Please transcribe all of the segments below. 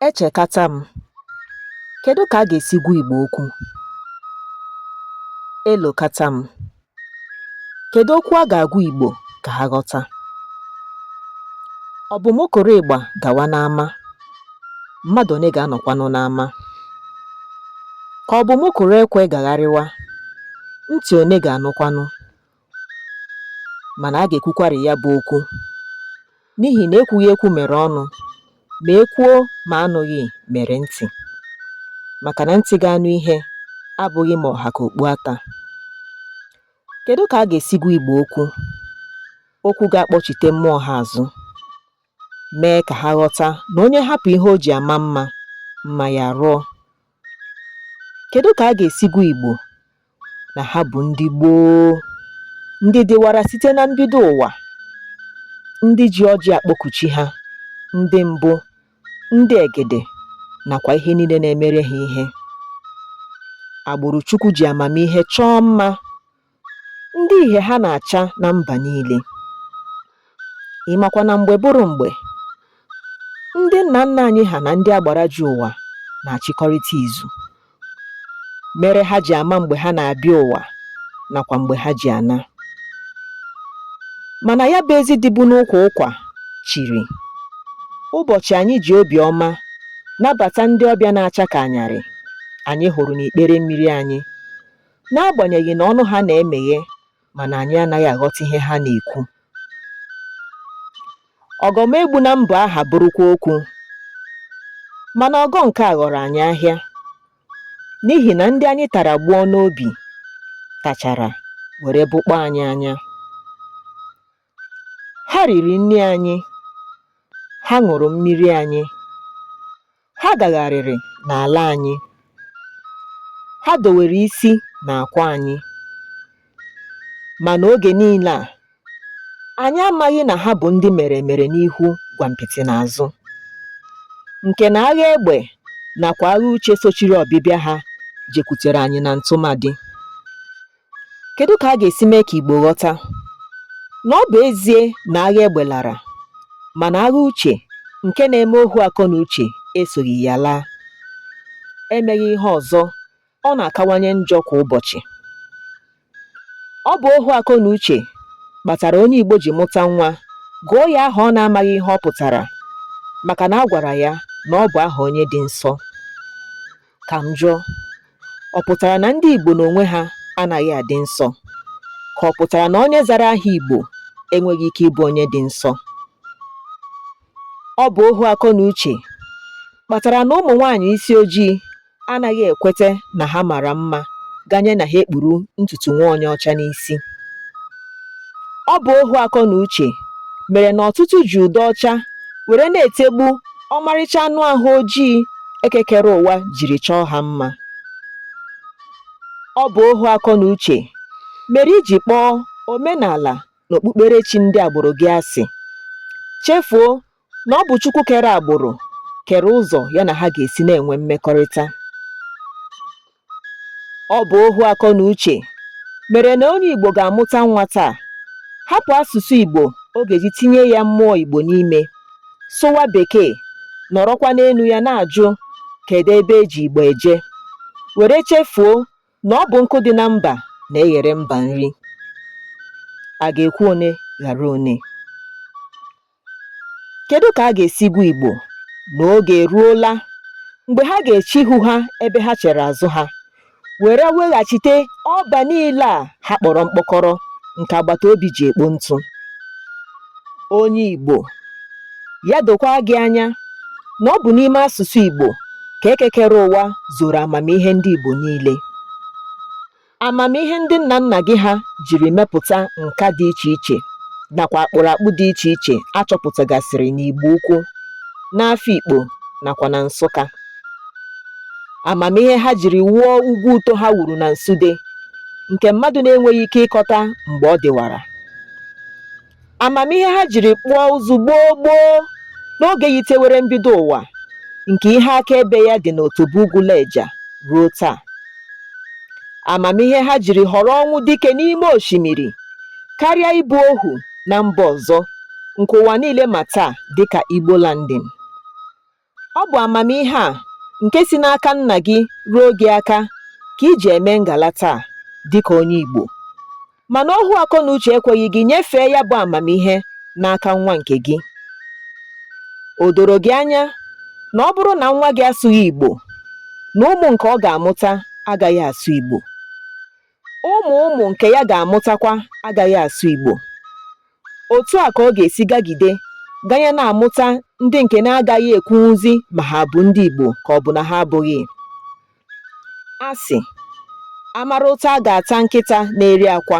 Echekata m, kedu ka a ga-esi gwa Igbo okwu? Elokata m, kedu okwu a ga-agwa Igbo ka ha ghọta? Ọ bụ mụ kụrụ ịgba gawa n'ama, mmadụ one ga-anọkwanụ n'ama? Ka ọ bụ mụ kụrụ ekwe gagharịwa, ntị one ga-anụkwanụ? Mana a ga-ekwukwarị ya bụ okwu, n'ihi na ekwughị ekwu mere ọnụ, ma e kwuo ma anụghị mere ntị. Maka na ntị ga-anụ ihe abụghị ma ọha ka okpu ata. Kedu ka a ga-esi gwa Igbo okwu? Okwu ga-akpọchite mmụọ ha azụ, mee ka ha ghọta na onye hapụ ihe o ji ama mma, mma ya arụọ. Kedu ka a ga-esi gwa Igbo na ha bụ ndị gboo, ndị dịwara site na mbido ụwa, ndị ji ọjị akpọku chi ha, ndị mbụ, ndị egede nakwa ihe niile na-emere ha ihe. Agbụrụ Chukwu ji amamihe chọọ mma, ndị ìhè ha na-acha na mba niile. Ị makwa na mgbe bụrụ mgbe, ndị nna nna anyị ha na ndị agbara ji ụwa na-achịkọrịta izu, mere ha ji ama mgbe ha na-abịa ụwa nakwa mgbe ha ji ana. Mana ya bụ ezi dịbu n'ụkwa ụkwa chiri. Ụbọchị anyị ji obi ọma nabata ndị ọbịa na-acha ka anyarị anyị hụrụ n'ikpere mmiri anyị, n'agbanyeghị na ọnụ ha na-emeghe mana anyị anaghị aghọta ihe ha na-ekwu. Ọgọmegbu na mbụ aha bụrụkwa okwu, mana ọgọ nke a ghọrọ anyị ahịa, n'ihi na ndị anyị tara gbuo n'obi tachara were bụkpọọ anyị anya. Ha riri nri anyị, ha ṅụrụ mmiri anyị, ha gagharịrị n'ala anyị, ha dowere isi n'akwa anyị. Mana oge niile a, anyị amaghị na ha bụ ndị mere mere n'ihu gwampịtị n'azụ, nke na agha egbe nakwa agha uche sochiri ọbịbịa ha jekwutere anyị na ntụmadị. Kedu ka a ga-esi mee ka Igbo ghọta na ọ bụ ezie na agha egbe lara, mana agha uche nke na-eme ohu akọ na uche esoghị ya laa? Emeghị ihe ọzọ, ọ na-akawanye njọ kwa ụbọchị. Ọ bụ ohu akọ na uche kpatara onye Igbo ji mụta nwa gụọ ya aha ọ na-amaghị ihe ọ pụtara, maka na a gwara ya na ọ bụ aha onye dị nsọ. Ka m jụọ, ọ pụtara na ndị Igbo n'onwe ha anaghị adị nsọ? Ka ọ pụtara na onye zara aha Igbo enweghị ike ịbụ onye dị nsọ? Ọ bụ ohu akọ na uche kpatara na ụmụ nwaanyị isi ojii anaghị ekwete na ha mara mma ganye na ha ekpuru ntutu nwa onye ọcha n'isi. Ọ bụ ohu akọ na uche mere na ọtụtụ ji ude ọcha were na-etegbu ọmarịcha anụ ahụ ojii ekekere ụwa jiri chọọ ha mma. Ọ bụ ohu akọ na uche mere i ji kpọọ omenala na okpukperechi ndị agbụrụ gị asị, chefuo na ọ bụ Chukwu kere agbụrụ kere ụzọ ya na ha ga-esi na-enwe mmekọrịta. Ọ bụ ohu akọ na uche mere na onye Igbo ga-amụta nwa taa, hapụ asụsụ Igbo ọ ga-eji tinye ya mmụọ Igbo n'ime, sụwa Bekee, nọrọkwa n'elu ya na-ajụ kedu ebe e ji Igbo eje, were chefuo na ọ bụ nkụ dị na mba na-eghere mba nri. A ga-ekwu one ghara one? Kedu ka a ga-esi gwa Igbo na oge eruola mgbe ha ga-eche ihu ha ebe ha chere azụ ha, were weghachite ọba niile a ha kpọrọ mkpọkọrọ nke agbata obi ji ekpo ntụ? Onye Igbo, ya dokwa gị anya na ọ bụ n'ime asụsụ Igbo ka ekekere ụwa zoro amamihe ndị Igbo niile. Amamihe ndị nna nna gị ha jiri mepụta nka dị iche iche nakwa akpụrụakpụ dị iche iche a chọpụtagasịrị n'Igbo Ukwu, n'Afikpo nakwa na Nsụka. Amamihe ha jiri wuo ugwu uto ha wuru na Nsude nke mmadụ na-enweghị ike ịkọta mgbe ọ dịwara. Amamihe ha jiri kpụọ ụzụ gboo gboo n'oge yitewere mbido ụwa nke ihe akaebe ya dị n'otobo ugwu Lejja ruo taa. Amamihe ha jiri họrọ ọnwụ dike n'ime osimiri karịa ịbụ ohu na mba ọzọ nke ụwa niile ma taa dịka Igbo Landing. Ọ bụ amamihe a nke si n'aka nna gị ruo gị aka ka i ji eme ngala taa dịka onye Igbo. Mana ohu akọnuche ekweghị gị nyefee ya bụ amamihe n'aka nwa nke gị. O doro gị anya na ọ bụrụ na nwa gị asụghị Igbo, na ụmụ nke ọ ga-amụta agaghị asụ Igbo. Ụmụ ụmụ nke ya ga-amụtakwa agaghị asụ Igbo. Otu a ka ọ ga-esi gagide ganye na-amụta ndị nke na-agaghị ekwunwuzi ma ha bụ ndị Igbo ka ọ bụ na ha abụghị. A sị, a mara ụta a ga-ata nkịta na-eri akwa,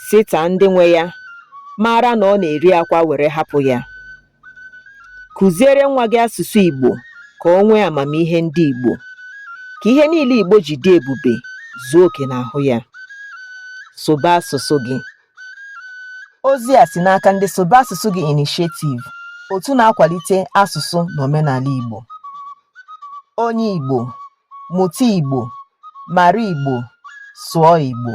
sị taa ndị nwe ya, maara na ọ na-eri akwa were hapụ ya. Kụziere nwa gị asụsụ Igbo ka o nwee amamihe ndị Igbo, ka ihe niile Igbo ji dị ebube zuo oke n'ahụ ya. Sụba asụsụ gị. Ozi a si n'aka ndị Sụba Asụsụ Gị Initiative, otu na-akwalite asụsụ na omenala Igbo. Onye Igbo, mụta Igbo, mara Igbo, sụọ Igbo.